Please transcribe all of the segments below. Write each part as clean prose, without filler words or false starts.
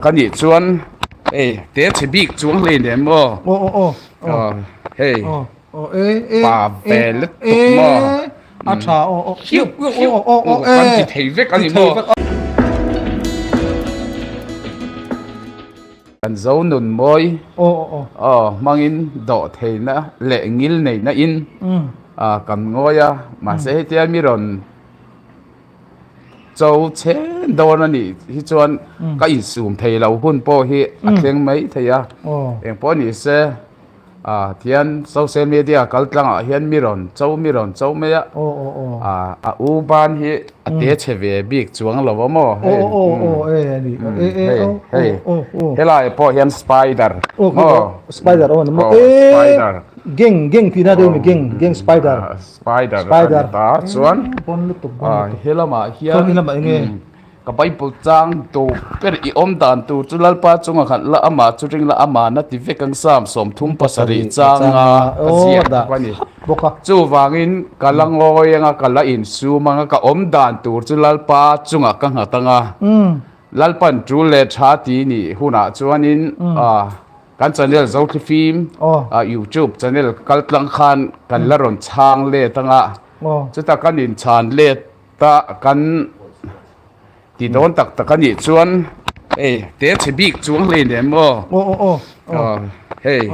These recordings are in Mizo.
Ka nih chuan hei te chhe bik chuang hlei nem maw? Aw aw aw aw hei aw aw e e pa ve lutuk maw? A tha aw aw hiu hiu aw aw kan ti thei vek a ni maw? Kan zo nun mawi aw aw aw hmangin dawh theihna leh ngil neihna in kan ngawi a mahse hetia mi rawn Cho chhen dawn a nih hi chuan ka insum thei lo hun pawh hi a thleng mai thei a, engpawh ni se ah tihian social media kal tlangah hian mi rawn cho mi rawn cho mai a, ah a u ban hi a te chhe ve bik chuang lo a maw hei hei hei helai pawh hian spider maw spider gang gang tihna deuh a ni gang gang spider. Spider a ni ta chuan he lamah hian ka Bible chang duh ber i awm dan tur chu Lalpa chunga khat la amah chu ring la amah na ti vek ang Psalm 37 changa ka ziak bawk a ni. Chuvangin ka la ngawi anga ka la insum anga ka awm dan tur chu Lalpa chunga ka nghat anga Lalpan tul leh tha ti nih hunah chuanin Kan channel Zothlifim YouTube channel kal tlang khan kan la rawn chhang let anga chuta kan inchhan let ta kan ti dawn tak tak a nih chuan hei te chhe bik chuang hlei nem maw hei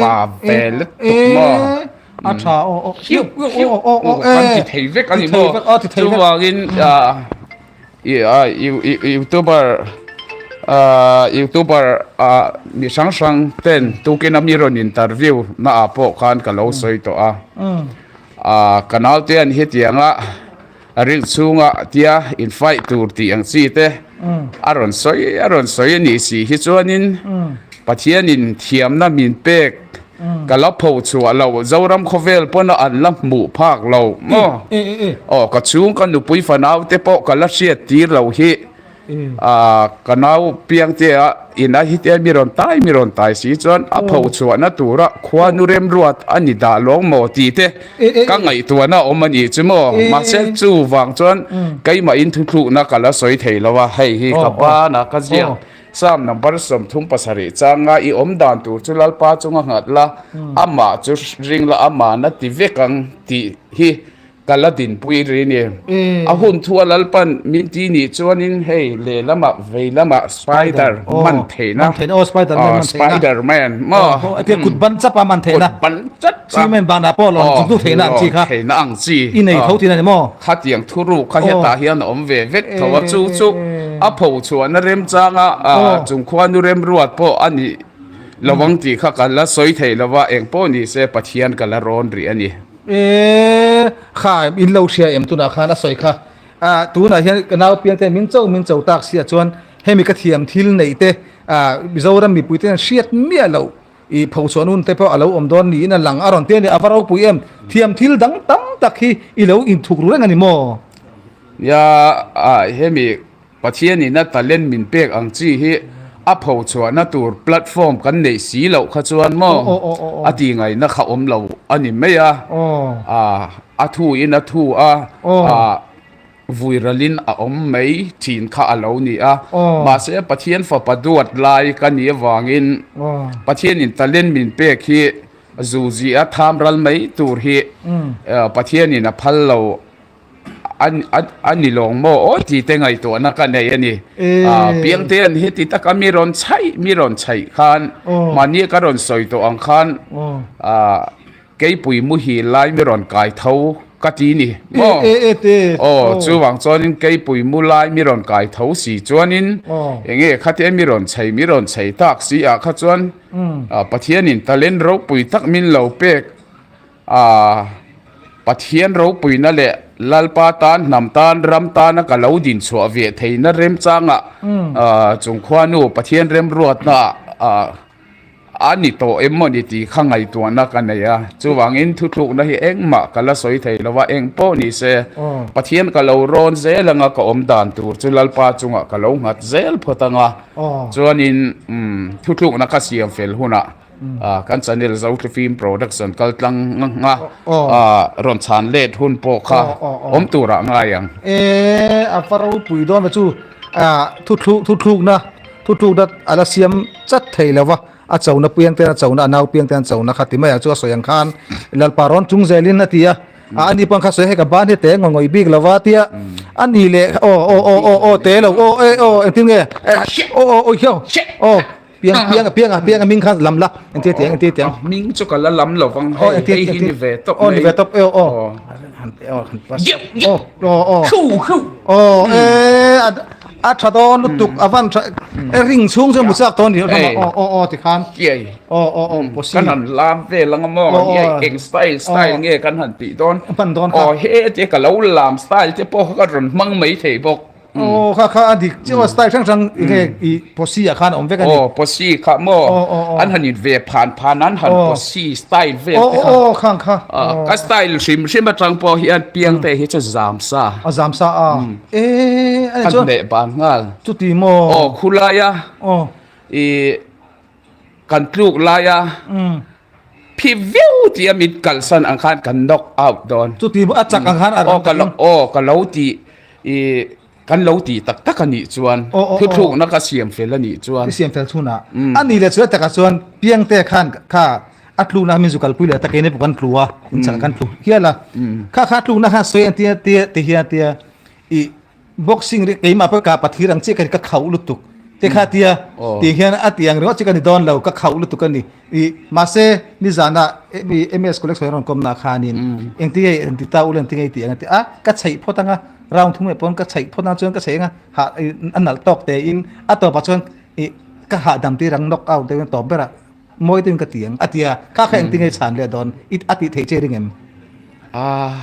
pa ve lutuk maw a tha hiu hiu kan ti thei vek a ni maw chuvangin Youtuber Youtuber mi hrang hrang ten tukin a mi rawn interview na ah pawh khan ka lo sawi tawh a ah ka naute an hetiang a rilh chhunga tia in fight tur tih ang chi te a rawn sawi a rawn sawi a nih si hi chuanin Pathianin thiamna min pek Ka la pho chhuah lo, Zoram khawvel pawn a an la hmuh phak lo maw? Aw, ka chhung ka nupui fanau te pawh ka la hriat tir lo hi. Ah, ka nau piangte a ina hi te mi rawn tai mi rawn tai si chuan a pho chhuahna tura khua nu remruat a ni dah lawng maw tih te ka ngaihtuahna a awm a nih chu maw? Mahse chuvang chuan keimahin thuthlukna ka la sawi thei lo a, hei hi ka banah ka ziak. Psalm number 37 changa i awm dan tur chu Lalpa chunga nghat la, amah chu ring la, amahna ti vek ang tih hi ka la dinpui ri ni. A hun thu a Lalpan min ti nih chuanin hei lehlamah veilamah spider man theihna, spider man maw? Kut ban chap a man theihna, kut ban chap a cement banah pawh lawng zuk zuk theihna ang chi kha theihna ang chi i nei tho tihna ni maw? Khatiang thuruk kha hetah hian a awm ve vek tho a, chu chu a pho chhuahna remchanga chung khuanu remruat pawh a nih lo ang tih kha ka la sawi thei lo va, eng pawh ni se Pathian ka la rawn rih a ni. E kha in lo hria em tunah khan a sawi kha tunah hian ka nau piang te min cho min cho tak sia chuan hemi ka thiam thil neih te Mizoram mipui te hian hriat miah loh I phochhuah nun te pawh a lo awm dawn niin a lang a rawn ti a ni. A va ropui em? Thiam thil dang tam tak hi i lo inthuk ru reng a ni maw? Nia, hemi Pathianin a talent min pek ang chi hi a phochhuahna tur platform kan neih si loh kha chuan maw a tih ngaihna kha awm lo a ni mai a. A thuin a thu a. Vui ralin a awm mai thin kha a lo ni a, mahse Pathian fapa duat lai ka nih avangin Pathianin talent min pek hi zuzi a tham ral mai tur hi Pathianin a phal lo a ni lawng maw aw tih te ngaihtuahna ka nei a ni. Piangtean heti taka mi rawn chhaih mi rawn chhaih khan mahni ka rawn sawi tawh ang khan Keipui muhil lai mi rawn kai tho ka ti ni maw? Aw, chuvang chuanin keipui mu lai mi rawn kai tho si chuanin enge khatia mi rawn chei mi rawn chei tak si ah kha chuan Pathianin talent ropui tak min lo pek a, Pathian ropuina leh Lalpa tan, hnam tan, ram tana ka lo din chhuah ve theihna remchangah chung khuanu Pathian remruatna ah A ni tawh em maw ni tih kha ngaihtuahna ka nei a, chuvangin thuthlukna hi engmah ka la sawi thei lo a, eng pawh ni se Pathian ka lo rawn zel anga ka awm dan tur chu Lalpa chungah ka lo nghat zel phawt anga, chuanin thuthlukna ka siam fel hunah kan channel Zothlifim Production kal tlang anga rawn chhan let hun pawh kha awm turah ngai ang. E, a va ropui dawn ve chu, thuthlukna. Thutlukna a la siam chat thei lo va, a chona piang ten a chona, a nau piang ten a chona kha ti mai ang chu a sawi ang khan Lalpa rawn chung zelin a ti a, a ani pawh kha sawi hei ka ban hi te ngawi bik lo va tia a ni leh aw aw aw aw aw te lo aw e aw engtin nge aw aw aw hiau aw piang piang piang piang a ming kha lam la engtia tiang engtia tiang ming chu ka la lam lo vang hei hei hi ni ve tawp mai ni ve tawp aw aw aw aw aw aw e A tha dawn lutuk a van tha e ring chhung chu mu chak dawn ni aw aw aw ti khan aw aw aw posi kan han lam vel anga maw nge eng style style nge kan han tih dawn hman dawn kha aw he te ka lo lam style te pawh ka rawn hmang mai thei bawk aw kha kha a dik chiah style hrang hrang nge i posi ah khan a awm vek a ni aw posi kha maw an han in ve phan phan an han posi style vel te kha aw aw khang kha ka style hrim hrim atang pawh hian piang te hi chu zam sa a zam sa a E a chuan leh ban nghal chuti maw aw khulaia aw i kan tluk laia phi viau tia min kalsan ang khan kan knock out dawn chuti maw a chak ang khan aw ka lo aw ka lo ti i kan lo ti tak tak a nih chuan thuthlukna ka siam fel a nih chuan i siam fel chhunah a nih leh chuan takah chuan piangte khan kha a tlukna min zu kalpui leh takin pawh kan tlu a inchal kan tlu hial a kha kha tlukna khan sawi an tia tia ti hian tia i boxing ri keimah pawh ka pathir ang chiah ka ka khauh lutuk te kha tia ti hian a tiang ringawt chi ka ni dawn lo ka khauh lutuk a ni i mahse nizana mi MS collection rawn kawmna khanin engtinge an ti ta ule engtinge ti ang a ti a ka chheih phawt anga round thum leh pawn ka chheih phawt ang chuan ka chheih anga ha a nalh tawk te in a tawpah chuan i ka hahdam tir ang knock out deuhin tawp berah Mawi deuhin ka ti ang, a ti a. Kha kha engtin nge chhan leh dawn? I a tih theih che ring em? Ah,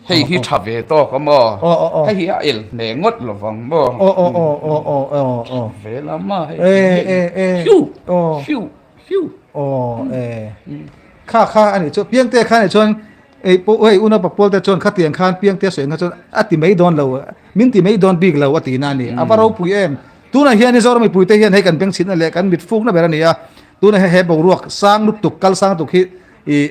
hei hi tha ve tawk a maw? Aw, aw, aw. Hei hi a el hne ngawt lo vang maw? Aw, aw, aw, aw, aw, aw, aw. Ve lam a hei. E, e, e. Hiu, Aw. hiu, hiu. Aw, e. Kha kha a nih chu, Piangte kha a nih chuan Ei pawh hei unau papual te chuan khatiang khan piangte sawi ang kha chuan a ti mai dawn lo, min ti mai dawn bik lo a tihna a ni. A va ropui em? Tunah hian Mizoram mipuite hian hei kan bengchhitna leh kan mit fukna ber a ni a, tunah hian he boruak sang lutuk, kal sang lutuk hi ih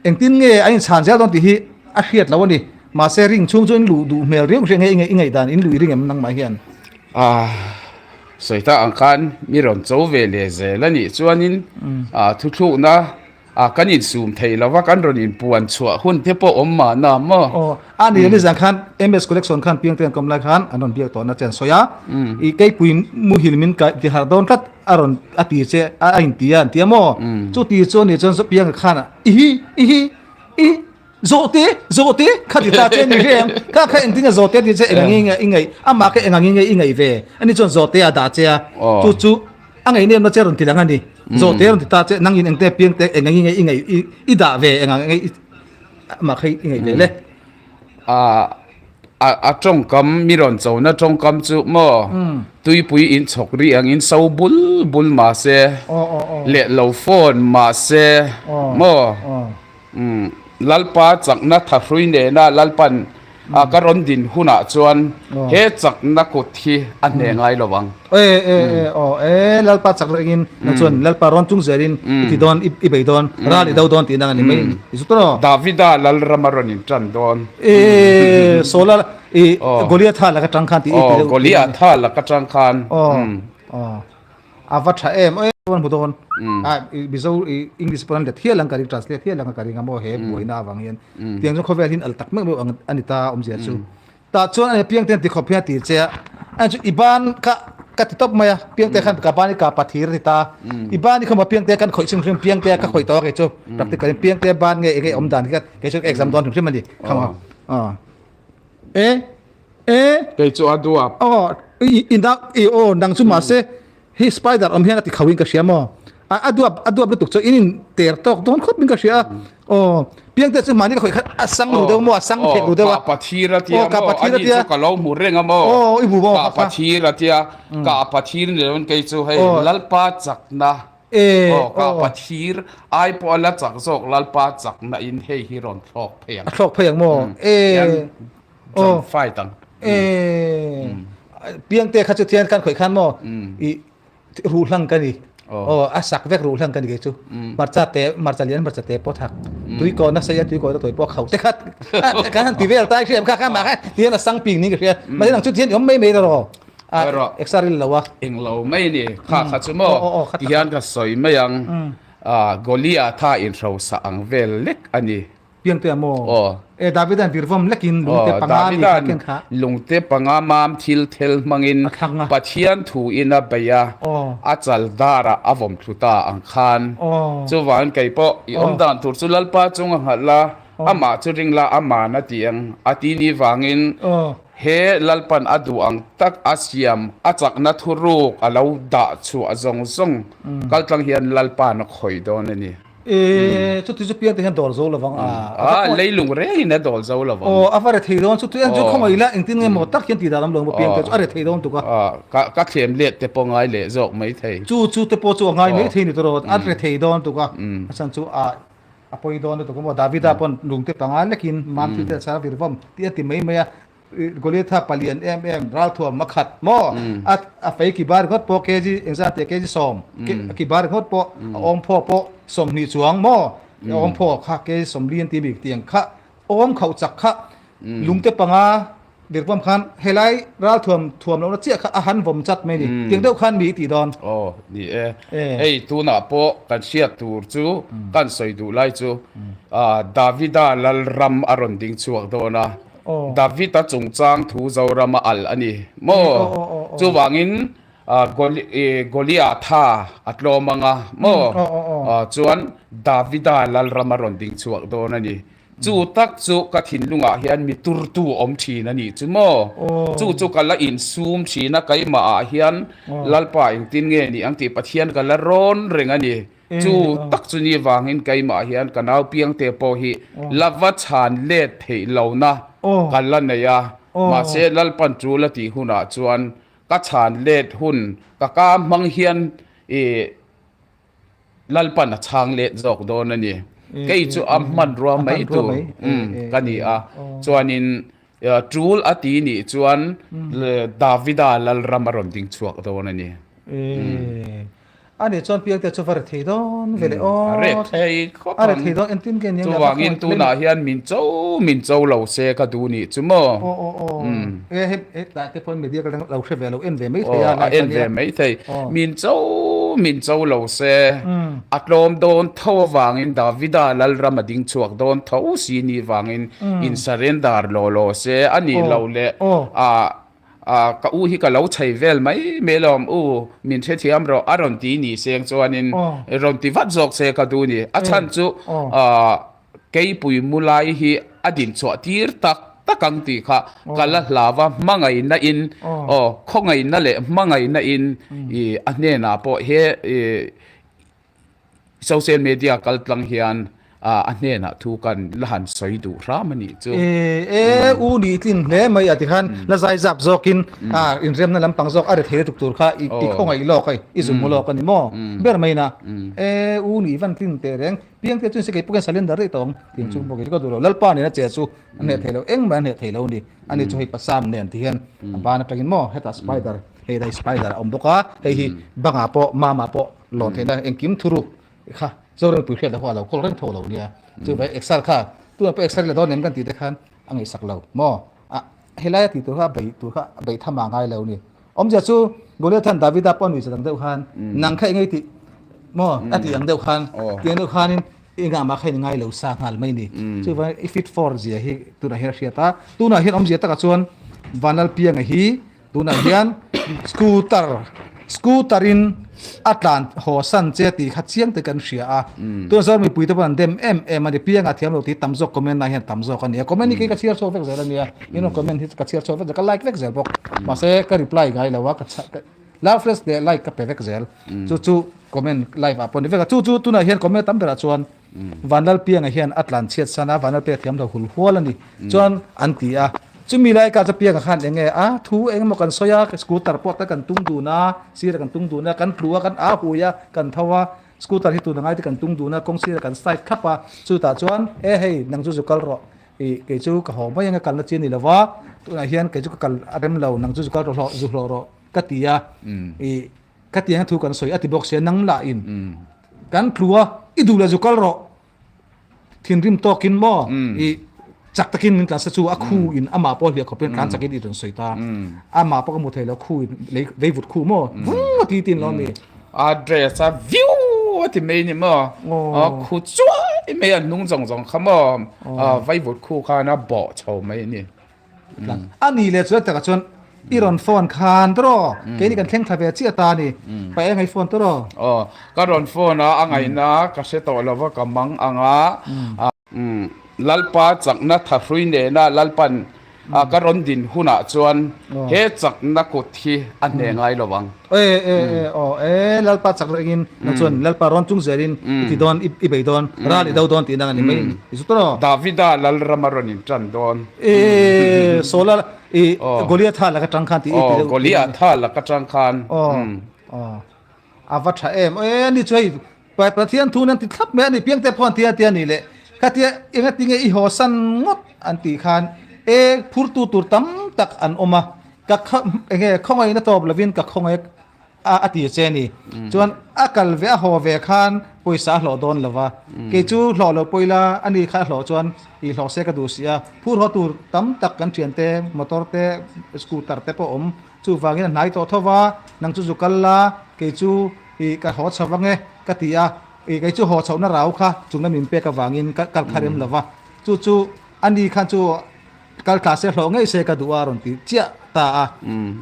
engtin nge an inchhan zel dawn tih hi a hriat lo a ni. Mahse ring chhung chu in luh duh hmel riau hria nge i ngaihdan in luih ring em nangmah hian? Ah, sawi tak ang khan mi rawn cho ve leh zel a nih chuanin ah thuthlukna A kan insum thei lo va, kan rawn inpuan chhuah hun te pawh awm mahna maw? Aw, a ni nizan khan MS Collection khan Piangte an kawm lai khan an rawn biak tawhna che an sawi a, i keipui muhil min kai ti harh dawn tlat a rawn a ti che a inti a an ti a maw? Chu ti chu a nih chuan Pianga khan ihi ihi i zawhte zawhte kha ti ta che ni reng kha kha engtin nge zawhte a ti che eng ang nge i ngaih amah kha eng ang nge i ngaih ve ani chuan zawhte a dah che a chu chu A ngei nem na che rawn ti lang a ni. Zawhte rawn ti ta che, nangin engte piangte eng ang i ngei i ngei i dah ve eng ang i mah kha i ngei ve le. A a tawngkam mi rawn chona tawngkam chu maw tuipui in chhawk ri angin so bul bul mahse leh lo phone mahse maw Lalpa chakna thahrui nena Lalpan a ka rawn din hunah chuan he chakna kut hi a hne ngai lo ang. E e e aw e Lalpa chak rengin nang chuan Lalpa rawn chung zelin i ti dawn i bei dawn ral i do dawn tih nang a ni mai i zu tawh. Davida Lalrama rawn in tan dawn. E e Saula i Goliatha laka tang khan tih i ti deuh. Aw Goliatha laka tang khan. Aw aw. A va tha em e chuan hmu dawn a Mizo English pawh an let hial ang ka ring translate hial ang ka ring a maw he buaina avang hian tiang chu khawvel hin al tak meuh meuh ang a ni ta awmzia chu tah chuan ani piangte an ti khawp hian a ti che a ani chu i ban kha ka ti tawp mai a piangte khan ka ban i ka pathir a ti ta i ban i kha maw piangte kan khawih chhung hrim piangte ka khawih tawh a kei chu practical in piangte ban nge enge awm dan hi kei chu ka exam dawn hrim hrim a ni kha maw e E. Kei chu a duap. Aw, i i nang i aw nang chu mahse hi spider awm hian a ti khauhin ka hria maw? A a duap a duap lutuk chu in in ter tawk dawn khawp in ka hria a. Aw, piangte chu mahni ka khawih khan a sang ru deuh maw a sang phek ru deuh a. Kah pathir a tia maw a ni chu ka lo hmu reng a maw? Aw, i hmu maw? Kah pathir a tia, kah pathir ni loin kei chu hei Lalpa chakna aw kah pathir ai pawh a la chak zawk Lalpa chakna in hei hi rawn thlawk phei ang. A thlawk phei ang maw? E. John fight ang. E piangte kha chu thian kan khoi khan maw i ru hlang ka ni. Oh a sak vek ru hlang ka ni ke chu. Marcha te marcha lian marcha te pawh thak. Tui ko na sei a tui ko na toi pawh khau te khat. Kan han ti vel tai hriam kha kha ma kha tian a sang ping ni ka hria. Ma nang chu thian om mai mai ro. Erawh exer i lo a. Englo mai ni kha kha chu maw ti hian ka sawi mai ang Goliatha inhrosa ang vel lek a ni. Piangte a maw? Aw. E Davida'n virvawm lekin lungte panga mi kha ken kha. Lungte panga mam thil thel hmangin Pathian thu in a bei a, a chal darah a vawm thlu ta ang khan. Chuvangin kei pawh i awm dan tur chu Lalpa chunga nghalh la, amah chu ring la, aman a ti ang a ti ni vangin he Lalpan a duh ang tak a siam a chakna thuruk a lo dah chhuah zawng zawng kaltlang hian Lalpa'n a khawih dawn a ni. E chuti chu piangte hian dawl zo lovang a. A leilung rengin a dawl zo lovang. Aw a va re thei dawn chuti chu khawngaih ila engtin nge maw tak hian tih dan awm lo maw piangte chu a re thei dawn tuk a. Ka ka thlem let te pawh ngai leh zawk mai thei. Chu chu te pawh chu a ngai mai thei ni tawh a re thei dawn tuk a. A chhan chu a a pawi dawn lutuk a maw Davida pawn lungte panga lekin mam thil te a chhar a vir vawm tih a ti mai mai a. Goliatha palian em em ralthuam a khat maw? A a fei ki bar ringawt pawh kg engzat teh kg sawm ki bar ringawt pawh a awm phaw pawh 20 chuang maw? A awm phaw kha kg 40 an ti bik tiang kha awm khauh chak kha lungte panga dirpawm khan helai ralthuam thuam lohna chiah kha a han vawm chat mai ni tiang deuh khan mi i tih dawn. Aw ni e. Hei tunah pawh kan hriat tur chu kan sawi duh lai chu Davida Lalram a rawn ding chhuak dawn a. David-a chungchang thu Zoram a al a ni maw? Chuvangin Goliatha a tlawm ang a maw? Chuan Davida Lalram a rawn ding chhuak dawn a ni. Chu tak chu ka thinlungah hian mi turtu awm thin a nih chu maw? Chu chu ka la insum thin a, keimahah hian Lalpa engtin nge ni ang tih Pathian ka la rawn reng a ni. Chu tak chu ni vangin keimah hian ka nau piangte pawh hi la va chhan let theih lohna ka la nei a, mahse Lalpan tul a tih hunah chuan ka chhan let hun ka ka hmang hian i Lalpan a chhang let zawk dawn a ni. Kei chu a hmanrua mai tur ka ni a, chuanin tul a ti nih chuan Davida Lalram a rawn ding chhuak dawn a ni. A nih chuan piangte chu va re thei dawn ve leh aw. A re thei khawp ang. A re thei dawn engtin nge nia. Chuvangin tunah hian min cho min cho lo se ka duh nih chu maw. Aw aw aw. E he he tlai te pawn media ka lo hre ve lo en ve mai thei a. A en ve mai thei. Min cho min cho lo se a tlawm dawn tho avangin Davida Lalram a ding chhuak dawn tho si ni vangin in surrender law law se a nih loh leh a Ka u hi ka lo chhei vel mai mai lawm, u min hrethiam rawh a rawn ti ni seng chuanin rawn ti vat zawk se ka duh ni. A chhan chu keipui mu lai hi a din chhuah tir tak tak ang tih kha ka la hlau a, hmangaihna in aw khawngaihna leh hmangaihna in a hnenah pawh he Social media kal tlang hian a hnenah thu kan la han sawi duh hram a nih chu. E u nih tlin hle mai a tikhan la zai zap zawkin a inremna lampang zawk a ri thei lutuk tur kha i khawngaih lawk hei i zummu lawk a ni maw ber mai na e u nih van tlin teh reng piang te chuan se kei pawh hian cylinder daih tawh ang tih chu maw kei chu ka duh lo Lalpa nena che chu a hneh thei lo engmah a hneh thei lo a ni ani chu hei pasam nen ti hian a ban atangin maw hetah spider hei dai spider a awm bawk a hei hi bangah pawh mama pawh Lawn theihna engkim thuruk kha Zoram mipui hriat loh a lo kawl reng tho lo nia. Chuvai exer kha tunah pawh exer la dawn em kan tih te khan a ngaihsak lo maw? A helai a tih tur kha a beih tur kha a beih tham a ngai lo ni. Awmzia chu Goliath khan Davida pawh a nuihzat ang deuh khan nang kha engei tih maw a tih ang deuh khan tih ang deuh khanin engah mah kha in ngai lo sa nghal mai ni. Chuvai i fit for zia hi tunah hian a hriat a. Tunah hian awmzia takah chuan Vanlalpianga hi Tunah hian scooter scooter in a tlan haw san che tih kha chiang te kan hria a. Tuna zawr mipui te pawh an dem em em a ni. Pianga thiam lo tih tam zawk comment ah hian tam zawk a ni a. Comment hi kei ka chhiar chhuak vek zel a nia. In rawn comment hi ka chhiar chhuak vek zel, ka like vek zel bawk. Mahse ka reply ngai lo a, ka love less leh like ka pe vek zel. Chu chu comment live ah pawh ni vek a. Chu chu tunah hian comment tam berah chuan Vanlalpianga hian a tlan chhiat san a, Vanlalpianga thiam lo hul hual a ni chuan an ti a. Chumi lai ka chu Pianga khan eng nge a thu eng emaw kan sawi a, scooter pawh te kan tung dun a, sirah kan tung dun a, kan tlu a, kan a hui a, kan tho a, scooter hi tun a ngai te kan tung dun a, kawng sirah kan side thlap a, chutah chuan e hei nang chu zu kal rawh i kei chu ka haw mai anga kalna chi a ni lo va, tunah hian kei chu ka kal a rem lo nang chu zu kal rawh hlawh zu hlawh rawh ka ti a i Ka tiang thu kan sawi a ti bawk sia nang lah in kan tlu a i duh leh zu kal rawh thinrim tawkin maw i. Chak takin min tlan sa chu a khu in amah pawh hliah khawpin tlan chakin i rawn sawi ta. Amah pawh ka hmu thei lo khu in lei veivut khu maw vung a ti tin lo mi. A dress a viu a ti mai ni maw a khu chuai mai a hnung zawng zawng kha maw vaivut khu khan a bawh chho mai a ni. A ni leh chuan takah chuan i rawn phone khan tawh keini kan thleng thla ve chiah ta a ni. Pa eng i phone tawh rawh. Aw ka rawn phone a a ngaihna ka hre tawh lo va ka mang ang a. Lalpa chakna thahrui nena Lalpan ka rawn din hunah chuan he chakna kut hi a hne ngai lo ang. E e e aw e Lalpa chak rengin nang chuan Lalpa rawn chung zelin i ti dawn i bei dawn ral i do dawn tih nang a ni mai i zu tawh rawh. Davida Lalram a rawn in tan dawn. E Saula i Goliatha laka tang khan tih i ti deuh. Goliatha laka tang khan. Aw aw a va tha em e ni chu hei Pathian thu nan ti thlap mai a ni, Piangte pawh an ti a tia ni le, khatia engatinge i haw san ngawt an tih khan e phurtu tur tam tak an awm a, ka enge khawngaihna tawp lovin ka khawngaih a a ti che ni. Chuan a kal ve a haw ve khan pawisa a hlawh dawn lo va, kei chu hlawh lo pawh ila a ni kha a hlawh chuan i hlawh se ka duh si a, phur haw tur tam tak kan thiante motor te scooter te pawh awm chuvangin a hnai tawh tho va, nang chu zu kal la kei chu Ih, ka haw chho vang e, ka ti a. Ih, kei chu haw chhohna rau kha chungna min pek avangin ka kal kha rem lo va. Chu chu a ni khan chu kal thla se hlawh ngei se ka duh a rawn ti chiah ta a.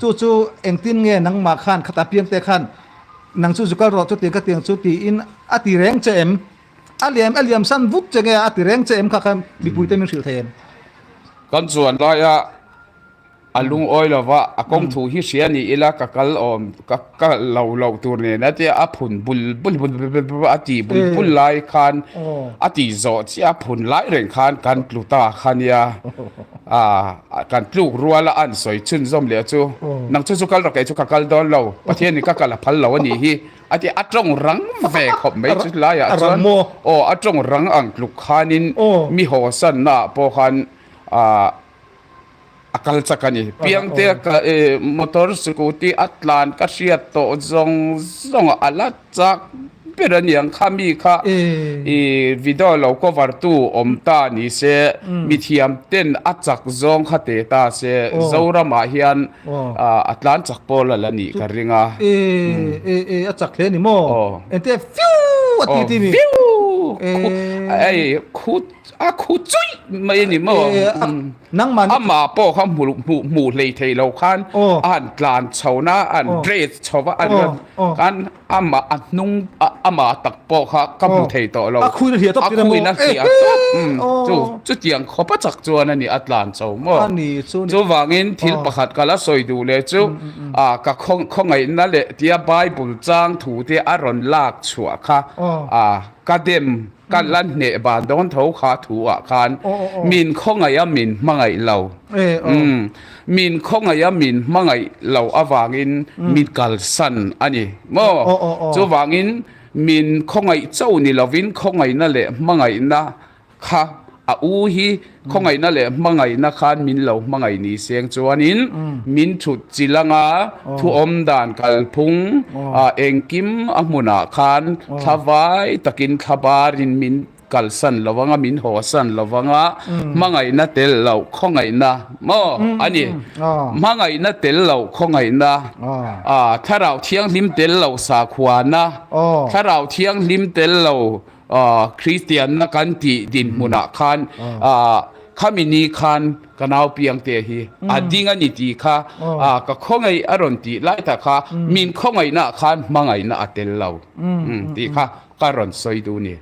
Chu chu engtin nge nangmah khan khata piangte khan nang chu zu kal rawh chutiang ka tiang chu tiin a ti reng che em? A liam a liam san vut che nge a ti reng che em kha kha mipuite min hrilh thei em? Kan chuan laia A lungawi lo va, a kawng thu hi hria ni ila ka kal awm ka ka lo loh tur nen a tia a phun bul bul bul bul bul bul a ti bul bul lai khan a ti zawh chiah a phun lai reng khan kan tlu ta kha nia ah kan tluk rual a an sawi chhunzawm leh chu nang chu chu kal rawh kei chu ka kal dawn lo Pathian in ka kal a phal lo a nih hi a tia a tawng rang ve khawp mai chu laiah chuan aw a tawng rang ang tluk khanin mi hawsanna ah pawh khan ah A kal chak a ni. Piangte ka motor scooty a tlan ka hriat tawh zawng zawng a la chak ber a niang kha mi kha i video lo cover tu awm ta ni se mithiam ten a chak zawng kha te ta se Zoram ah hian a tlan chak pawl a la nih ka ring a. E e e a chak hle ni maw? Engtia fiu a ti ti mi. Fiu ei khu A khu chuih mai a ni maw? Amah pawh kha hmuh hlei thei lo khan a han tlan chho na, a han dress chho va, a han amah a hnung amah tak pawh kha ka hmu thei tawh lo. A khuin a hliah tawp tir a maw? A khuin a hliah tawp. Chu chutiang khawp a chak chuan a ni a tlan chho maw? Chuvangin thil pakhat ka la sawi duh leh chu ka khawngaihna leh tia Bible chang thu te a rawn lak chhuah kha ka dem Ka la hneh ban dawn tho kha thu ah khan min khawngaih a min hmangaih lo. Umm min khawngaih a min hmangaih lo avangin min kalsan a ni maw? Chuvangin min khawngaih cho ni lovin khawngaihna leh hmangaihna kha a u hi khawngaihna leh hmangaihna khan min lo hmangaih ni seng chuanin min thut chilh anga thu awm dan kalphung engkim a hmunah khan thlavai takin thlabarin min kalsan lo anga min hawsan lo anga hmangaihna tel loh khawngaihna maw a ni hmangaihna tel loh khawngaihna thlarau thianghlim tel loh sakhuana thlarau thianghlim tel lo Kristianna kan tih dinhmunah khan khami ni khan ka nau piangte hi a ding a ni tih kha ka khawngaih a rawn tih lai tak kha min khawngaihnaah khan hmangaihna a tel lo tih kha ka rawn sawi duh ni.